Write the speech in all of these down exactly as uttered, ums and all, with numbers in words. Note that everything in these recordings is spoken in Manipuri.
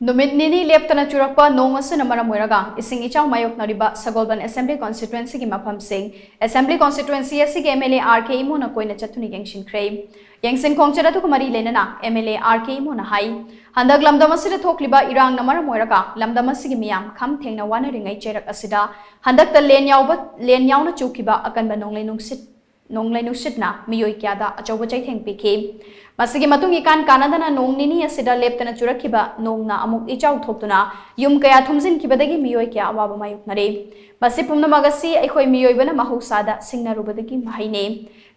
ꯅꯨꯃꯤꯠ ꯅꯤꯅꯤ ꯂꯦꯞꯇꯅ ꯆꯨꯔꯛꯄ ꯅꯣꯡ ꯑꯁꯤꯅ ꯃꯔꯝ ꯑꯣꯏꯔꯒ ꯏꯁꯤꯡ ꯏꯆꯥꯎ ꯃꯥꯌꯣꯛꯅꯔꯤꯕ ꯁꯒꯣꯜꯕꯟ Assembly Constituencyꯒꯤ ꯃꯐꯝꯁꯤꯡ꯫ Assembly Constituency ꯑꯁꯤꯒꯤ MLA RK ꯏꯃꯣꯅ ꯀꯣꯏꯅ ꯆꯠꯇꯨꯅ ꯌꯦꯡꯁꯤꯟꯈ꯭ꯔꯦ꯫ ꯌꯦꯡꯁꯤꯟ ꯈꯣꯡꯆꯠ ꯑꯗꯨꯒ ꯃꯔꯤ ꯂꯩꯅꯅ MLA RK ꯏꯃꯣꯅ ꯍꯥꯏ, ꯍꯟꯗꯛ ꯂꯝꯗꯝ ꯑꯁꯤꯗ ꯊꯣꯛꯂꯤꯕ ꯏꯔꯥꯡꯅ ꯃꯔꯝ ꯑꯣꯏꯔꯒ ꯂꯝꯗꯝ ꯑꯁꯤꯒꯤ ꯃꯤꯌꯥꯝ ꯈꯝ ꯊꯦꯡꯅ ꯋꯥꯅꯔꯤꯉꯩ ꯆꯩꯔꯛ ꯑꯁꯤꯗ ꯍꯟꯗꯛꯇ ꯂꯦꯟ ꯌꯥꯎꯕ, ꯂꯦꯟ ꯌꯥꯎꯅ ꯆꯨꯈꯤꯕ ꯑꯀꯟꯕ ꯅꯣꯡꯂꯩ ꯅꯨꯡꯁꯤꯠ ꯅꯣꯡꯂꯩ ꯅꯨꯡꯁꯤꯠꯅ ꯃꯤꯑꯣꯏ ꯀꯌꯥꯗ ꯑꯆꯧꯕ ꯆꯩꯊꯦꯡ ꯄꯤꯈꯤ꯫ ꯃꯁꯤꯒꯤ ꯃꯇꯨꯡ ꯏꯀꯥꯟ ꯀꯥꯟꯅꯗꯅ ꯅꯣꯡ ꯅꯤꯅꯤ ꯑꯁꯤꯗ ꯂꯦꯞꯇꯅ ꯆꯨꯔꯛꯈꯤꯕ ꯅꯣꯡꯅ ꯑꯃꯨꯛ ꯏꯆꯥꯎ ꯊꯣꯛꯇꯨꯅ ꯌꯨꯝ ꯀꯌꯥ ꯊꯨꯝꯖꯤꯟꯈꯤꯕꯗꯒꯤ ꯃꯤꯑꯣꯏ ꯀꯌꯥ ꯑꯋꯥꯕ ꯃꯥꯌꯣꯛꯅꯔꯦ꯫ ꯃꯁꯤ ꯄꯨꯝꯅꯃꯛ ꯑꯁꯤ ꯑꯩꯈꯣꯏ ꯃꯤꯑꯣꯏꯕꯅ ꯃꯍꯧꯁꯥꯗ ꯁꯤꯡꯅꯔꯨꯕꯗꯒꯤ ꯃꯍꯩꯅꯤ꯫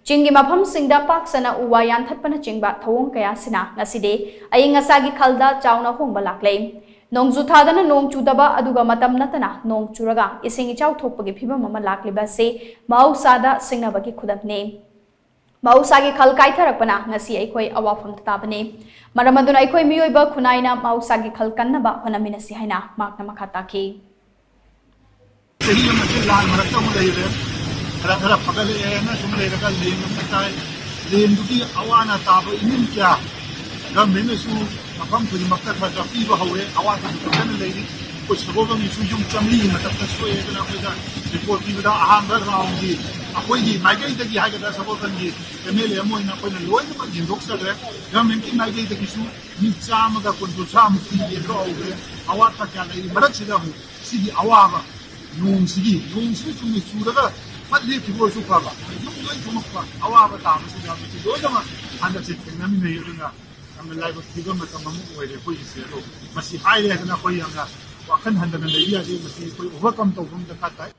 ꯆꯤꯡꯒꯤ ꯃꯐꯝꯁꯤꯡꯗ ꯄꯥꯛ ꯁꯟꯅ ꯎ ꯋꯥ ꯌꯥꯟꯊꯠꯄꯅꯆꯤꯡꯕ ꯊꯧꯑꯣꯡ ꯀꯌꯥ ꯑꯁꯤꯅ ꯉꯁꯤꯗꯤ ꯑꯏꯪ ꯑꯁꯥꯒꯤ ꯈꯜꯗ ꯆꯥꯎꯅ ꯑꯍꯣꯡꯕ ꯂꯥꯛꯂꯦ꯫ ꯅꯣꯡꯖꯨ ꯊꯥꯗꯅ ꯅꯣꯡ ꯆꯨꯗꯕ, ꯑꯗꯨꯒ ꯃꯇꯝ ꯅꯠꯇꯅ ꯅꯣꯡ ꯆꯨꯔꯒ ꯏꯁꯤꯡ ꯏꯆꯥꯎ ꯊꯣꯛꯄꯒꯤ ꯐꯤꯕꯝ ꯑꯃ ꯂꯥꯛꯂꯤꯕ ꯑꯁꯤ ꯃꯍꯧꯁꯥꯗ ꯁꯤꯡꯅꯕꯒꯤ ꯈꯨꯗꯝꯅꯤ꯫ ꯃꯍꯧꯁꯥꯒꯤ ꯈꯜ ꯀꯥꯏꯊꯔꯛꯄꯅ ꯉꯁꯤ ꯑꯩꯈꯣꯏ ꯑꯋꯥꯐꯝꯗ ꯇꯥꯕꯅꯤ꯫ ꯃꯔꯝ ꯑꯗꯨꯅ ꯑꯩꯈꯣꯏ ꯃꯤꯑꯣꯏꯕ ꯈꯨꯟꯅꯥꯏꯅ ꯃꯍꯧꯁꯥꯒꯤ ꯈꯜ ꯀꯟꯅꯕ ꯍꯣꯠꯅꯃꯤꯟꯅꯁꯤ ꯍꯥꯏꯅ ꯃꯍꯥꯛꯅ ꯃꯈꯥ ꯇꯥꯈꯤ꯫ ꯆꯍꯤ ꯑꯃꯁꯦ ꯂꯥꯟ ꯃꯔꯛꯇ ꯑꯃꯨꯛ ꯂꯩꯔꯦ꯫ ꯈꯔ ꯈꯔ ꯐꯒꯠꯂꯛꯑꯦꯅ ꯁꯨꯝ ꯂꯩꯔꯒ ꯂꯦꯟ ꯑꯃꯨꯛ ꯇꯥꯏ꯫ ꯂꯦꯟꯗꯨꯒꯤ ꯑꯋꯥ ꯑꯅꯥ ꯇꯥꯕ ꯏꯃꯨꯡ ꯀꯌꯥ ꯒꯚꯔꯟꯃꯦꯟꯅꯁꯨ ꯃꯐꯝ ꯈꯨꯗꯤꯡꯃꯛꯇ ꯈꯔ ꯈꯔ ꯄꯤꯕ ꯍꯧꯔꯦ꯫ ꯑꯋꯥꯠꯄꯁꯨ ꯐꯖꯅ ꯂꯩꯔꯤ꯫ ꯑꯩꯈꯣꯏ ꯁꯒꯣꯜꯕꯟꯒꯤꯁꯨ ꯌꯨꯝ ꯆꯥꯃꯔꯤꯒꯤ ꯃꯊꯛꯇ ꯁꯣꯛꯑꯦ꯫ ꯑꯗꯨꯅ ꯑꯩꯈꯣꯏꯗ ꯔꯤꯄꯣꯔꯠ ꯄꯤꯕꯗ ꯑꯍꯥꯟꯕ ꯔꯥꯎꯟꯒꯤ ꯑꯩꯈꯣꯏꯒꯤ ꯃꯥꯏꯀꯩꯗꯒꯤ ꯍꯥꯏꯒꯗ꯭ꯔꯥ, ꯁꯒꯣꯜꯕꯟꯒꯤ MLA ꯑꯃ ꯑꯣꯏꯅ ꯑꯩꯈꯣꯏꯅ ꯂꯣꯏꯅꯃꯛ ꯌꯦꯟꯊꯣꯛꯆꯈ꯭ꯔꯦ꯫ ꯒꯚꯔꯟꯃꯦꯟꯒꯤ ꯃꯥꯏꯀꯩꯗꯒꯤꯁꯨ ꯃꯤ ꯆꯥꯝꯃꯒ ꯀꯨꯟ ꯀꯨꯟꯊ꯭ꯔꯥꯃꯨꯛꯇꯤ ꯌꯦꯟꯊꯣꯛꯍꯧꯈ꯭ꯔꯦ꯫ ꯑꯋꯥꯠꯄ ꯀꯌꯥ ꯂꯩꯔꯤ꯫ ꯃꯔꯛꯁꯤꯗ ꯑꯃꯨꯛ ꯁꯤꯒꯤ ꯑꯋꯥꯕ ꯅꯣꯡꯁꯤꯒꯤ, ꯅꯣꯡꯁꯤꯅ ꯆꯨꯝꯅ ꯆꯨꯔꯒ ꯐꯠ ꯂꯦꯞꯈꯤꯕ ꯑꯣꯏꯔꯁꯨ ꯐꯕ, ꯌꯨꯝ ꯂꯣꯏ ꯊꯨꯝꯃꯛꯄ ꯑꯋꯥꯕ ꯇꯥꯕꯁꯤꯗ ꯃꯁꯤ ꯂꯣꯏꯅꯃꯛ ꯍꯟꯗꯛꯁꯦ ꯊꯦꯡꯅꯃꯤꯟꯅꯩ꯫ ꯑꯗꯨꯅ ꯌꯥꯝꯅ ꯂꯥꯏꯕꯛ ꯊꯤꯕ ꯃꯇꯝ ꯑꯃ ꯑꯣꯏꯔꯦ ꯑꯩꯈꯣꯏꯒꯤꯁꯦ꯫ ꯑꯗꯣ ꯃꯁꯤ ꯍꯥꯏꯔꯦ ꯍꯥꯏꯗꯅ ꯑꯩꯈꯣꯏ ꯌꯥꯝꯅ ꯋꯥꯈꯜ ꯍꯟꯊꯅ ꯂꯩꯕ ꯌꯥꯗꯦ꯫ ꯃꯁꯤ ꯑꯩꯈꯣꯏ overcome ꯇꯧꯕ ꯑꯃ ꯗꯔꯀꯥꯔ ꯇꯥꯏ꯫